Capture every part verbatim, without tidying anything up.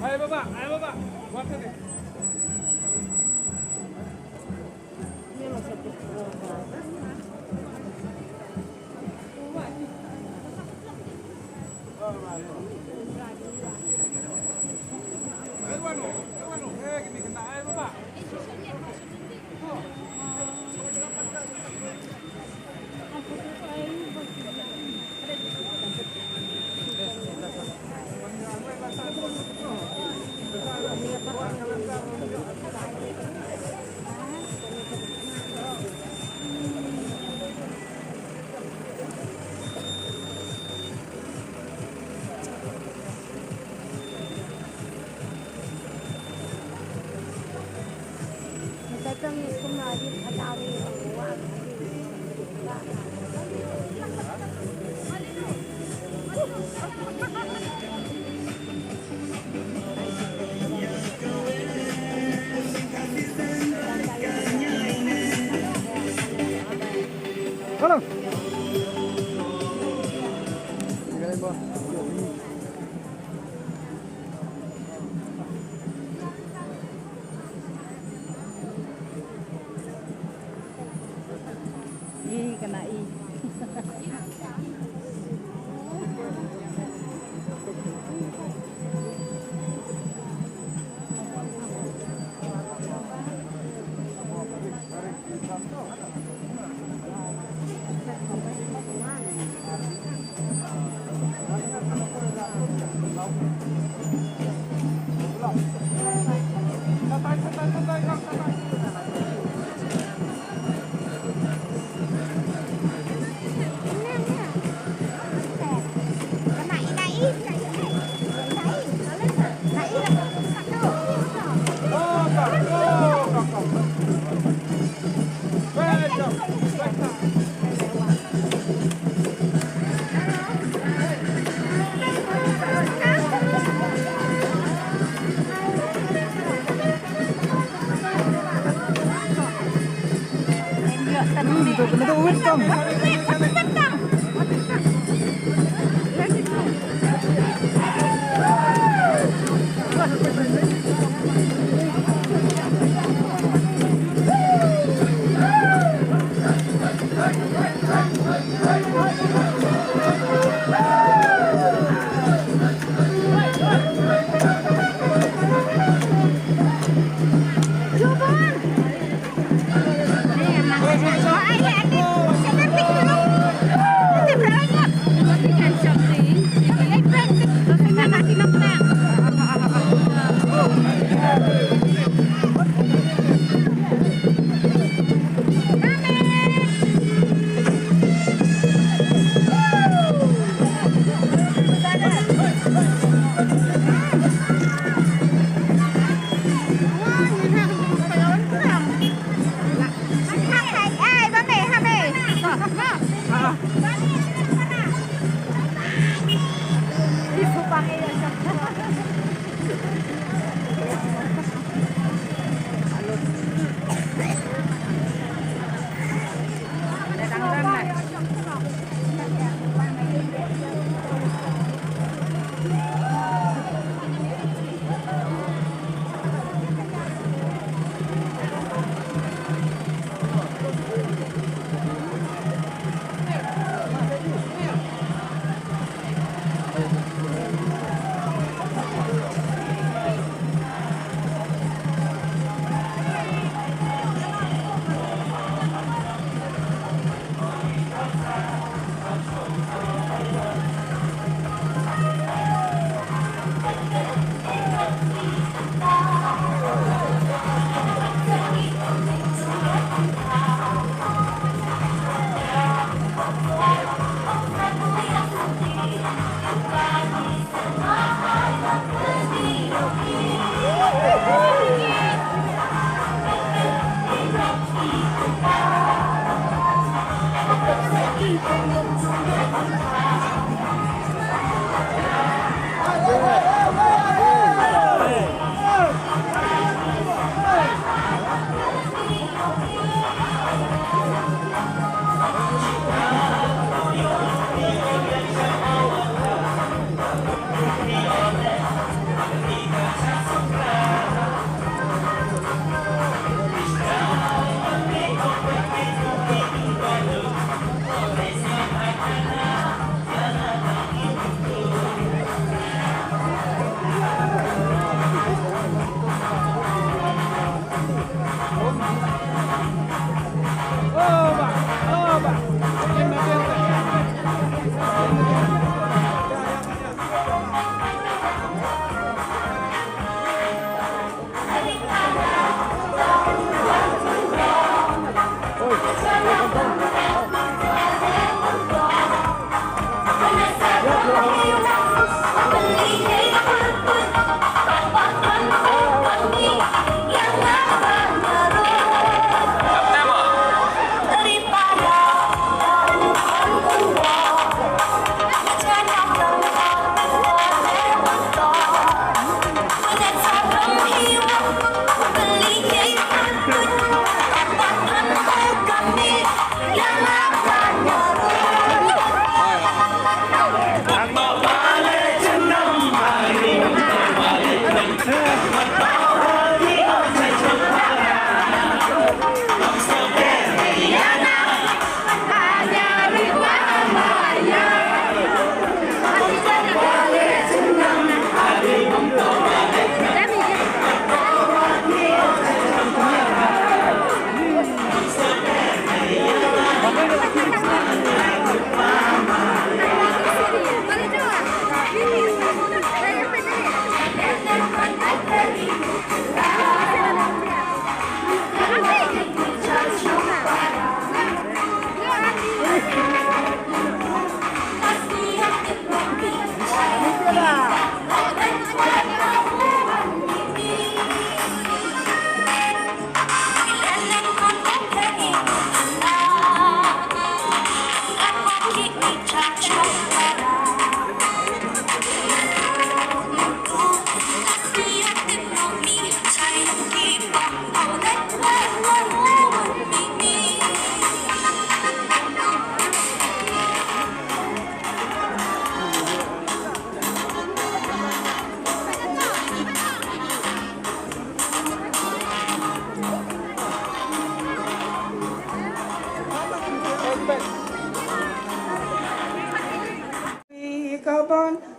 Ayo, Bapak, ayo, Bapak. Buat sini. Hello. Ih, kena ih.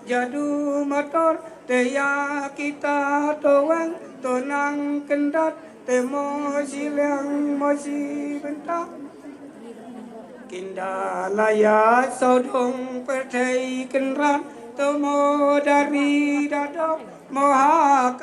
Jadu motor te ïa kita to weng to nang kyndat te mo shiliang mo shibynta. Kinda la ïa sawdong pyrthei kynran to mo dari dadok mo ha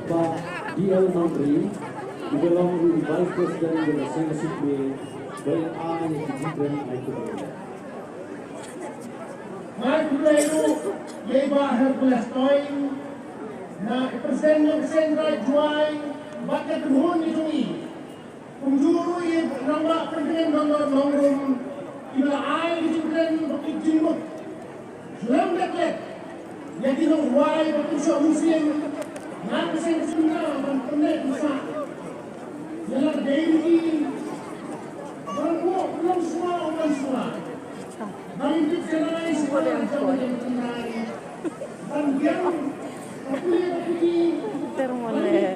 Pak D L Mantri, who belong to the Vice President of the Sangha Sukri, by I, Jitendra Aikon. Ngai khublei ruh ïa i Bah Hercules Toing, na i President jong ka Seng Trai Jowai, bad ka kynhun ka jong i. Kumjuh ruh ïa i Rangbah Pyndengen Dondon Nongrum, kiba la ai ka jingkren bad ka jingmut khlem dep leit ïa ki nongrwai ba kynshoh mynsiem na ka seng ka seng ban pynneh pynsah ïa la ka dei ki ban buh khlem shuwa u ban shuwa. Ban tip janai shuwa jong ka jingkren ban biang ka pule ka pule.